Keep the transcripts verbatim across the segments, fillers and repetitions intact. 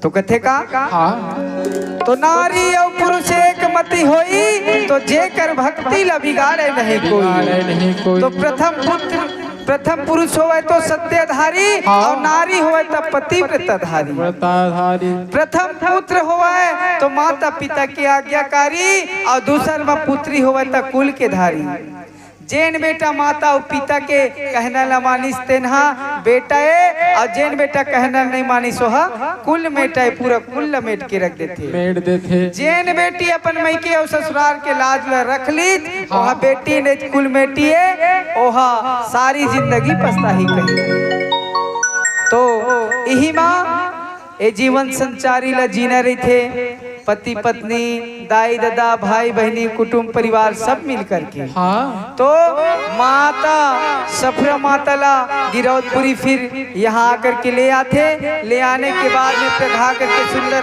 तो कथे का? हाँ। तो नारी अउ पुरुष एक मति होई, तो जेकर भक्ति ला बिगाड़े नहीं कोई। बिगाड़े नहीं कोई। तो प्रथम पुत्र, प्रथम पुरुष होवे तो सत्यधारी, हाँ। अउ नारी होवे तो पतिव्रताधारी। व्रताधारी। प्रथम पुत्र होवे तो माता पिता के आज्ञाकारी, अउ दूसर म पुत्री होवे तो कुल के धारी। जेन बेटा माता अउ पिता के कहना ल मानिस, तेन ह बेटा ए, अउ जेन बेटा कहना ल नइ मानिस, ओह कुल मेटा ए, पूरा कुल ल मेट के रख देथे। मेट देथे। जेन बेटी अपन मइके अउ ससुरार के लाज ल रख लीस, हाँ। ओह बेटी नइ कुल मेटी ए, ओह सारी जिंदगी पछताही कही। तो इही म ए जीवन संचारी ल जीना रहिथे। पति पत्नी, दाई ददा, भाई बहिनी, कुटुंब परिवार सब मिल करके। हाँ। तो माता सफरा माता ला गिरौदपुरी फिर यहाँ आकर के ले आथे। ले आने के बाद में प्रगा करके सुंदर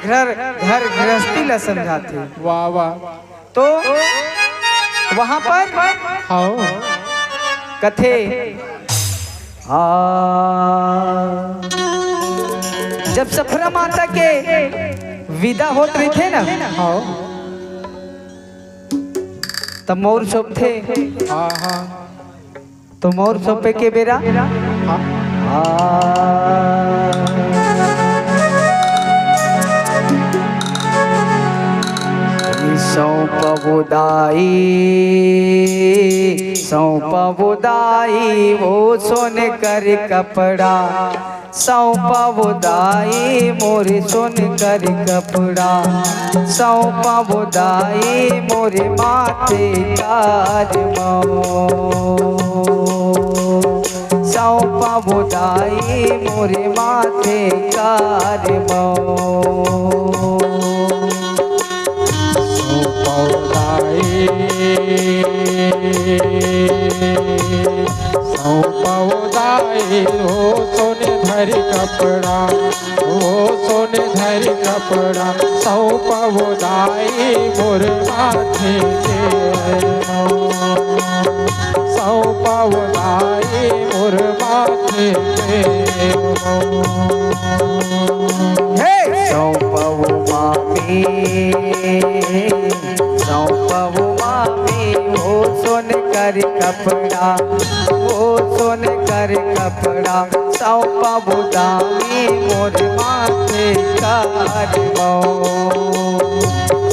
घर, घर गृहस्थी ला समझाथे। वाह, वाह। तो वहां पर हाँ। कथे, हाँ, जब सफरा माता के विदा होत रहिथे ना, हाँ। तब मौर सौंपथे। हाँ, हाँ। तो मौर सौंपे के बेरा, हाँ। हाँ। सौंपबो दाई, सौंपबो दाई, वो सोन कर कपड़ा। सौंपबो दाई मोर सोन कर कपड़ा, सौंपबो दाई मोर माथे कार मौ। सौंपबो दाई मोर माथे कार मौ। सौंपबो दाई, सौंपबो दाई, ओ सोन धर कपड़ा, ओ सोन धर कपड़ा, सौंपबो दाई मोर माथे के। सौंपबो दाई मोर माथे के। हे! सौंपबो मामी, सौंपबो मामी, ओ सोन कर कपड़ा, ओ सोन कर कपड़ा, सौंपबो दाई मोर माथे कार मौ।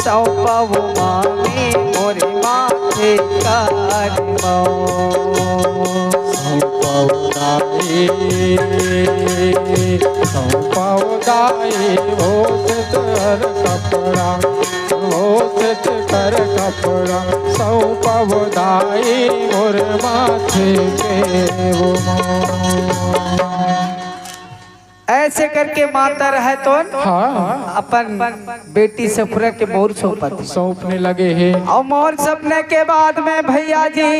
सौंपबो मामी मोर माथे कार मौ। सौंपबो दाई, सौंपबो दाई, ओ सोन धर कपड़ा, ओ सोन धर कपड़ा, सौंपबो दाई मोर माथे के वो। ऐसे करके माता रहे तो हाँ। अपन बेटी सफरा के मौर सौंपत। सौंपने लगे हे। अउ मौर सौंपने के बाद में भैया जी,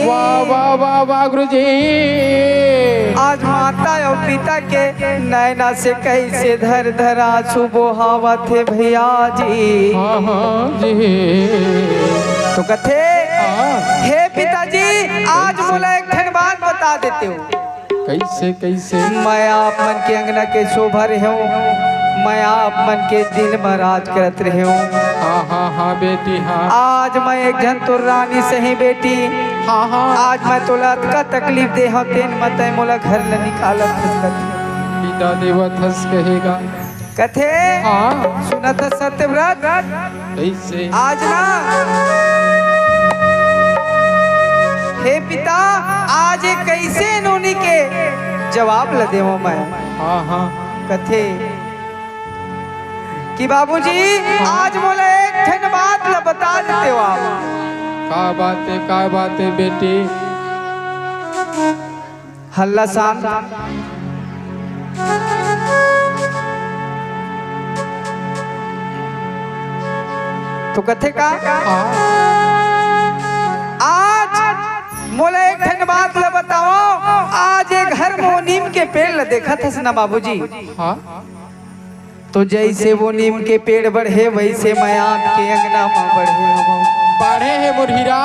वाह, वाह, वाह, वाह, गुरु जी। आज माता अउ पिता के नैना से कैसे धर धर आंसू बोहावत हे भैया जी। हाँ, हाँ, जी। तो कथे, हाँ। हे पिताजी, आज मोला एक ठन बात बता देते हो। कैसे, कैसे? मैं आप मन के अंगना के शोभा रहेंव, मैं आप मन के दिल म राज करत रहेंव। हाँ, हाँ, हाँ, बेटी, हाँ। आज मैं एक झन तोर रानी सही बेटी। हाँ, हाँ। आज मैं तोला अतका तकलीफ दे हंव, तेन म तैं मोला घर ले निकालत हस कथे। विदा देवत हस कहे गा। कथे, हाँ। सुनत हस सत्यव्रत? कैसे? आज ना, हे पिता, आज ये कैसे नोनी के जवाब ल देवंव मैं? हाँ, हाँ। कथे कि बाबूजी, आज मोला एक ठन बात ल बता देते हो आप। का बात हे, का बात हे बेटी? हल्ला शांत। तो कथे का? हाँ। आज मोला एक ठन बात ल बताओ, आज ये घर म ओ नीम के पेड़ ल देखत हस ना बाबूजी? हाँ। तो जइसे वो नीम के पेड़ बढ़े, वइसे मैं आपके अंगना म बढ़े हवं। बाढ़े हे मोर हीरा।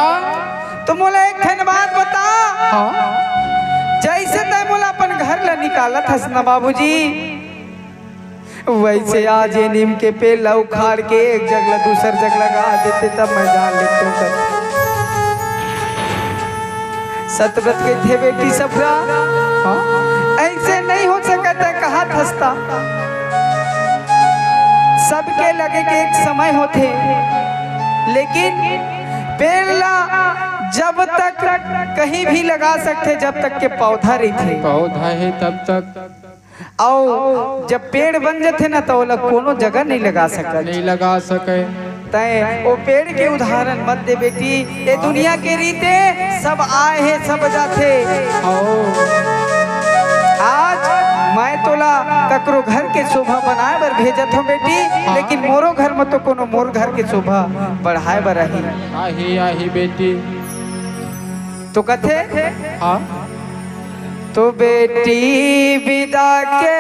तो मोला एक ठन बात बता। हाँ। जइसे तैं मोला अपन घर ला निकालत हस ना बाबूजी, वइसे आज ये नीम के पेड़ ला उखाड़ के एक जगह ला दूसर जगह लगा देते, तब मैं जान लेते हूँ। सतव्रत कहिथे, बेटी सफरा, हाँ? अइसे नइ हो सकत हे, कहा थस्ता। सबके लगे के एक समय होथे, लेकिन पेड़ ला जब तक कहीं भी लगा सकथे, जब तक के पौधा रहिथे। पौधा हे तब तक। अउ जब पेड़ बन जथे ना, त ओला कोनो जगह नइ लगा सकत। नइ लगा सके। तैं ओ पेड़ के उदाहरण मत दे बेटी। ए दुनिया के रीते सब आए हे, सब जाथे। आओ। आज मैं तोला ककरो घर के शोभा बनाए बर भेजत हूँ बेटी, हाँ। लेकिन मोरो घर में तो कोनो मोर घर के शोभा बढ़ाए बर आही। आही, आही बेटी। तो कथे, हाँ। तो बेटी बिदा के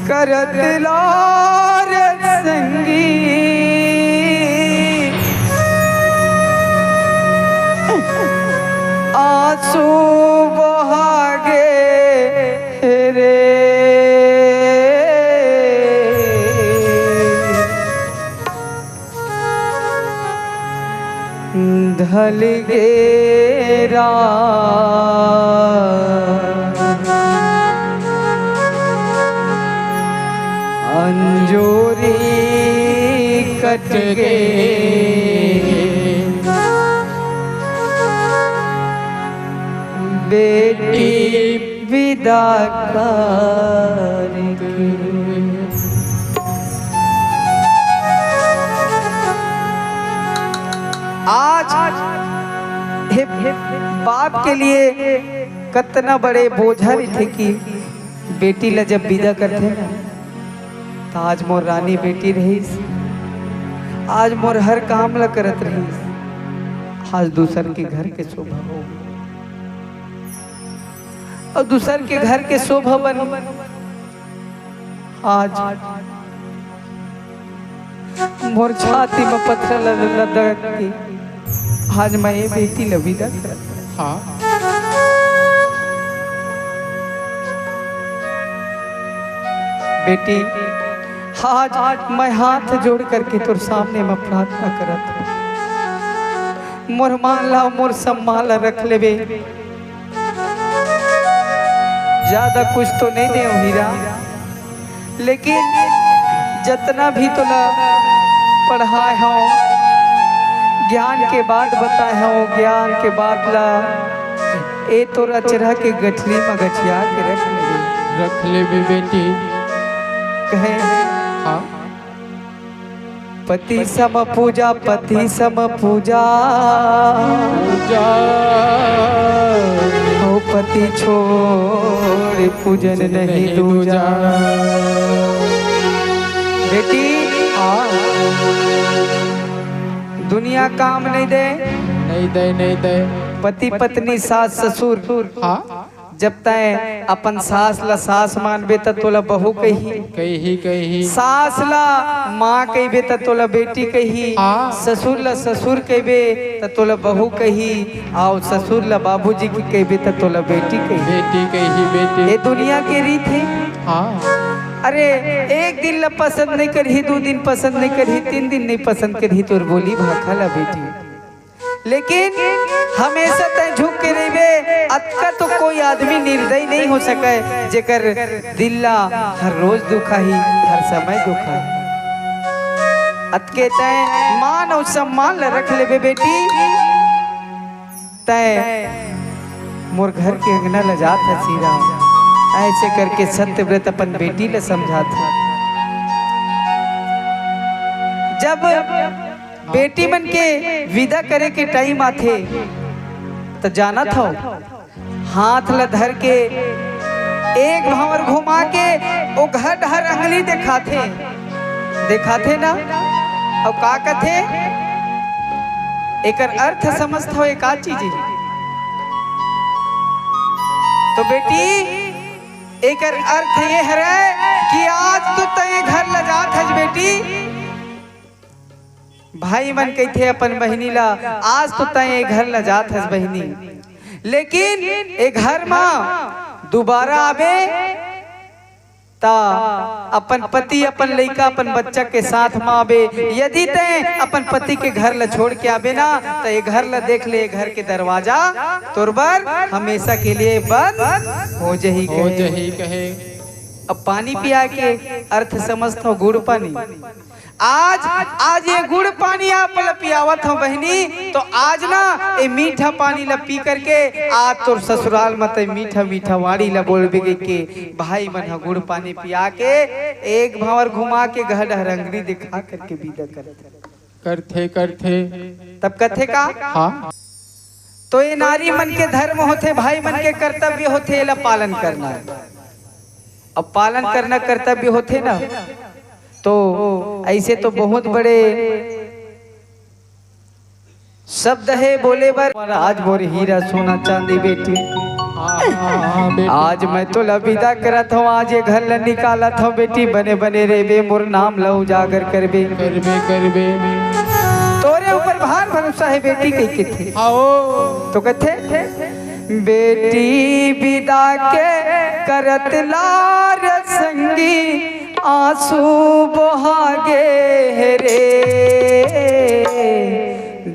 करत लार संगी, आंसू बहागे रे। ढल गे रात, अंजोरी कट गे, बेटी विदा करके। आज हे बाप के लिए कतना बड़े बोझा रहिथे कि बेटी ला जब विदा करथे ना, त आज मोर रानी बेटी रहिस, आज मोर हर काम ला करत रहिस, आज दूसर के घर के शोभा हो। अउ दूसर के घर के शोभा बन, आज मोर छाती म पत्थर ल-, ल-, लदक के आज मैं ये बेटी ल विदा करत हँव। हाँ। बेटी, आज मैं हाथ जोड़ करके तोर सामने म प्रार्थना करत हँव, मोर मान ला, मोर सम्मान ला रख लेबे। ज्यादा कुछ तो नइ देंव हीरा, लेकिन जतना भी तोला पढ़ाए हँव, ज्ञान के बात बताए हँव, ज्ञान के बात ला ए तोर अचरा के गठरी म गठिया के रख लेबे। रख लेबे बेटी। कहे, हाँ। पति सम पूजा, पति सम पूजा। पूजा। हो पति छोड़ पूजन नहीं दूजा। बेटी, हाँ। दुनिया काम नइ दे। नइ दे, नइ दे। पति पत्नी सास ससुर। हाँ। जब तैं अपन सास ला सास मानबे, त तोला बहू कही। कही, कही। सास ला माँ कहिबे, त तोला बेटी कही। हाँ। ससुर ला ससुर कहिबे, त तोला बहू कही। अउ ससुर ला बाबूजी कहिबे, त तोला बेटी कही। बेटी कही, बेटी। ए दुनिया के रीत हे। हाँ। अरे, एक दिन ला पसंद नइ करही, दू दिन पसंद नइ करही, तीन दिन नइ पसंद करही, तोर बोली भाखा ला बेटी। लेकिन हमेशा तैं झुक के रहिबे, अतका तो कोई आदमी निर्दयी नइ हो सकय, जेकर दिल ला हर रोज दुखाही, हर समय दुखाही। अतके तैं मान अउ सम्मान ला रख लेबे बेटी। तैं मोर घर के अंगना ला जात हस हीरा, अइसे करके सत्यव्रत अपन बेटी ला समझात हे। जब बेटी मन के विदा करे के टाइम आथे, त जानत हव, हाथ ल धर के एक भंवर घुमा के ओ घर डहर अंगली देखाथे, देखाथे ना? अउ का कथे? एकर अर्थ समझत हव, ए का चीज हे? तो बेटी, एकर अर्थ ये हरय कि आज तो तैं घर ल जात हस बेटी। भाई मन कहिथे अपन बहिनी ला, "आज तो तैं ए घर ल जात हस बहिनी, लेकिन ए घर म दुबारा आबे त अपन पति, अपन लइका, अपन बच्चा के साथ म आबे। यदि तैं अपन पति के घर ल छोड़ के आबे ना, त ए घर ल देख ले, ए घर के दरवाजा तोर बर हमेशा के लिए बंद हो जही," हो कहे। जही कहे। अब पानी पिया के अर्थ समझत हव, गुड़ पानी। आज, आज ये गुड़ पानी आप ल पियावत हव बहिनी, तो आज ना ए मीठा पानी ल पी करके आज तोर ससुराल म तैं मीठा मीठा वाणी ल बोलबे के, भाई मन ह गुड़ पानी पिया के एक भंवर घुमा के गह डहर अंगरी दिखा करके विदा करथे। करथे, करथे। तब कथे का? हाँ। तो ये नारी मन के धर्म होथे, भाई मन के कर्तव्य होथे, एला पालन करना। अब पालन करना कर्तव्य होथे ना, तो ऐसे तो बहुत बड़े शब्द हे बोले बर। आज मोर हीरा सोना चांदी बेटी, हाँ, हाँ, हाँ, बेटी। आज मैं तोला विदा करत हव, आज ये घर ल निकालत हव बेटी, बने बने रेबे, मोर नाम ल उजागर करबे। करबे, करबे। तोरे ऊपर भार भरोसा हे बेटी, कहि कथे। आओ। तो कथे, "बेटी विदा के करत लार संगी, आंसू बोहा गे हे रे।"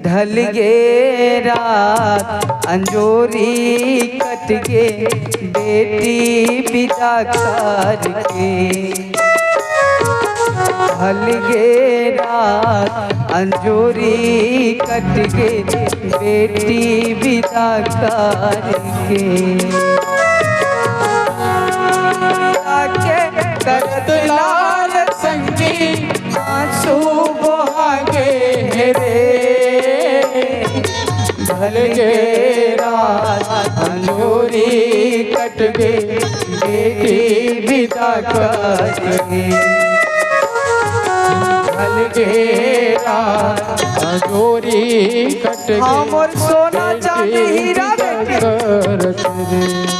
ढल गे रात अंजोरी कट गे बेटी विदा करके। ढल गे रात अंजोरी कट गे बेटी विदा करके। के करत लाल संगी आंसू बोहा गे हे रे। ढल गे रात अंजोरी कट गे बेटी विदा करके। ढल गे रात अंजोरी कट गे हाँ, मोर सोना चांदी हीरा बेटी। करके।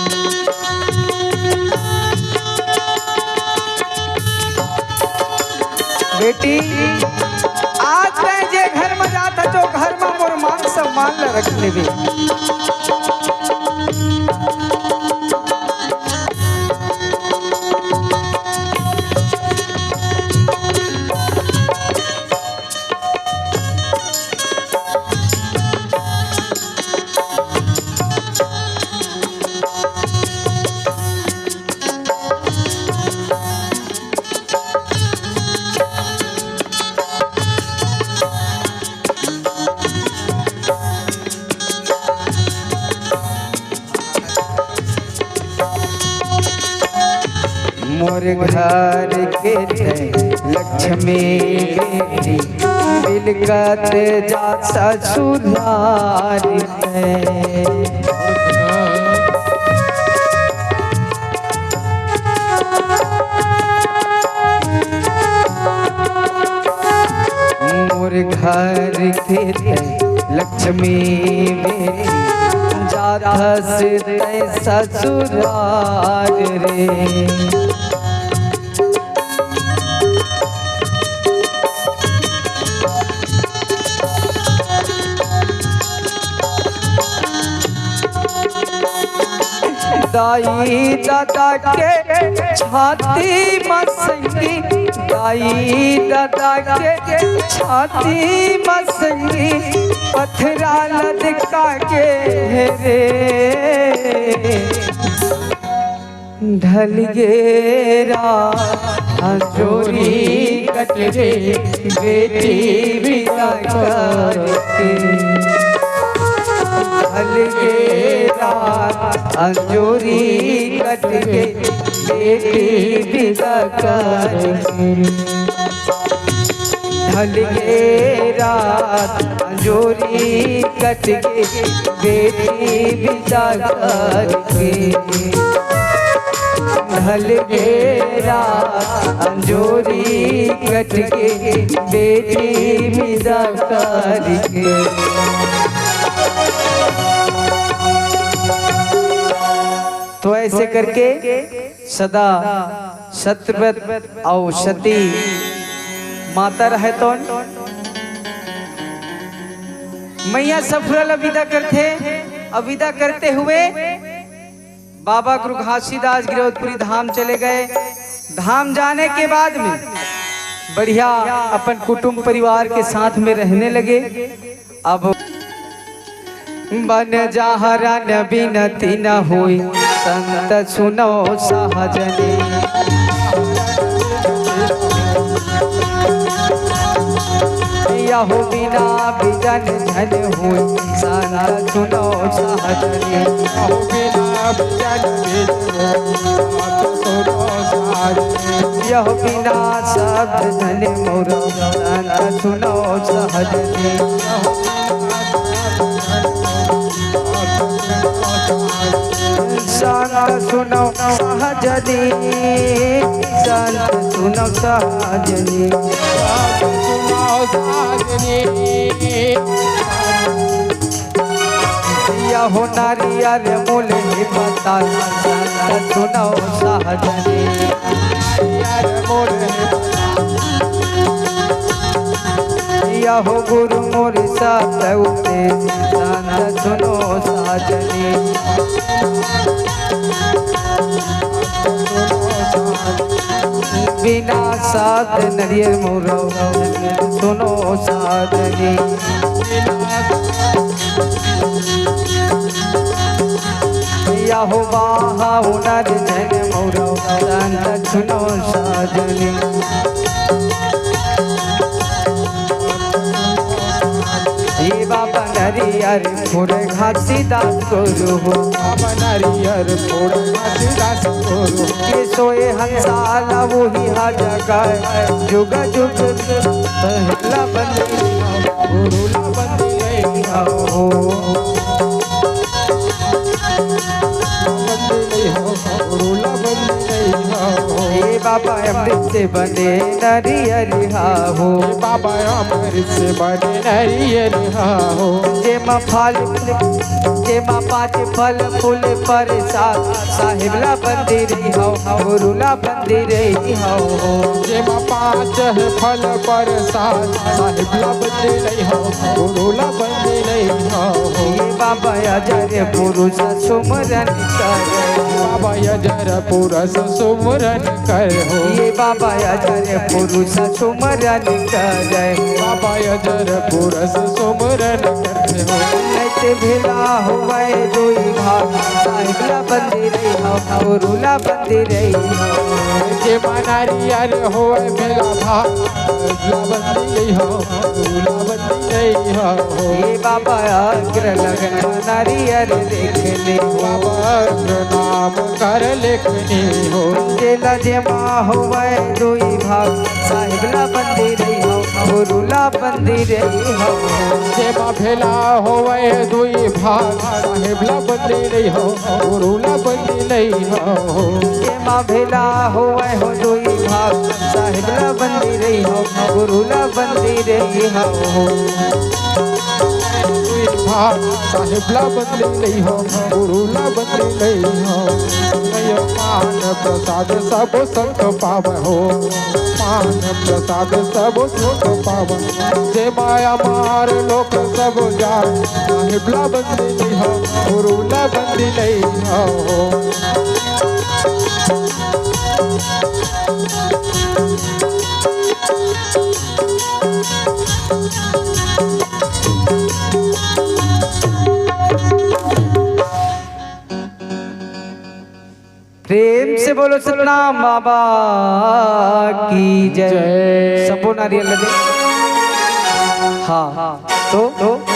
बेटी, आज तैं जे घर म जात हस, ओ घर म मोर मान सम्मान ल रख लेबे। मोर घर के तैं लक्ष्मी बेटी, बिलकत जा ससुरार तैं। मोर घर के तैं लक्ष्मी बेटी, जात हस तैं ससुरार रे। दाई ददा के छाती म संगी, दाई ददा के छाती म संगी, पथरा लदका के हे रे। ढल गे रात अंजोरी कट गे बेटी विदा करके। ढल गे रात अंजोरी कट गे बेटी विदा करके। ढल गे रात अंजोरी कट गे बेटी विदा करके। ढल गे रात अंजोरी कट गे बेटी विदा करके। तो ऐसे करके सदा सत्यव्रत अउ सती माता रहय तौन। मैया सफुरा ल विदा करथे, अउ विदा करते हुए बाबा गुरु घासीदास गिरौदपुरी धाम चले गए। धाम जाने के बाद में बढ़िया अपन कुटुंब परिवार के साथ में रहने लगे। अब बन जाहरन बिनती न होई, संत सुनो सहजनी। यहु बिना बिजन झन होई, संत सुनो सहजनी। यहु बिना बिजन बिजन होई, संत सुनो सहजनी। यहु बिना शब्द झन मोर, संत सुनो सहजनी। संत सुनो सहजनी, संत सुनो सहजनी। यहु नारियर मूल ही पता, संत सुनो सहजनी। यहु गुरु मोर सत उते, संत सुनो सहजनी। बिना साथ नरियर मोरो, सुनो सहजनी। यहु बाहा उनर जन मोरो, संत सुनो सहजनी। ये बाबा नरियर फोड़ घासीदास गुरु हो। बाबा नरियर फोड़ घासीदास गुरु हो। ये सोए हंसाला वही हा जगाए, जुग जुग सहला बंदी गुरु ला बंदी नहीं हो। बंदी नहीं हो, गुरु ला बंदी नहीं हो। ये बाबा अमृत से बने नरियर हा हो। ये बाबा अमृत से बने नरियर हा हो। जेमा फल, जेमा पाँच फल फूल प्रसाद, साहिब ला बंदी रही हो, गुरु ला बंदी रही हो। जेमा पाँच है फल प्रसाद, साहिब ला बंदी रही हो, गुरु ला बंदी रही हो। ये बाबा अजर पुरुष सुमरन कर। बाबा अजर पुरुष सुमरन कर हो। ये बाबा अजर पुरुष सुमरन कर। बाबा अजर पुरुष सुमरन करते हो। नैते भेला होवै दुई भाग, साहिब ला बंदी रही हो, गुरु ला बंदी रही हो। जे मनारियर होवै भेला भाग, ला बंदी रही हो, गुरु ला बंदी रही हो। ये बाबा अग्र लगन मनारियर देखने हो। बाबा अग्र नाम कर लेखनी हो। जेला जेमा होवै दुई भाग, साहिब ला बंदी रही हो, गुरु ला बंदी रही हो। जेमा भेला होवै दुई भाग, साहिब ला बंदी रही हो, गुरु ला बंदी रही हो। जेमा भेला होवै हो दुई भाग, साहिब ला बंदी रही हो, गुरु ला बंदी रही हो। दुई भाग, साहिब ला बंदी रही हो, गुरु ला बंदी रही हो। नय पान प्रसाद सब संत पावे हो, पान प्रसाद सब संत पावे। जे माया मार लोक सब जाए, साहिब ला बंदी नहीं हो, गुरु ला बंदी नहीं हो। प्रेम से बोलो सतनाम बाबा की जय। जय। सबो नारियल दे। हाँ, तो, तो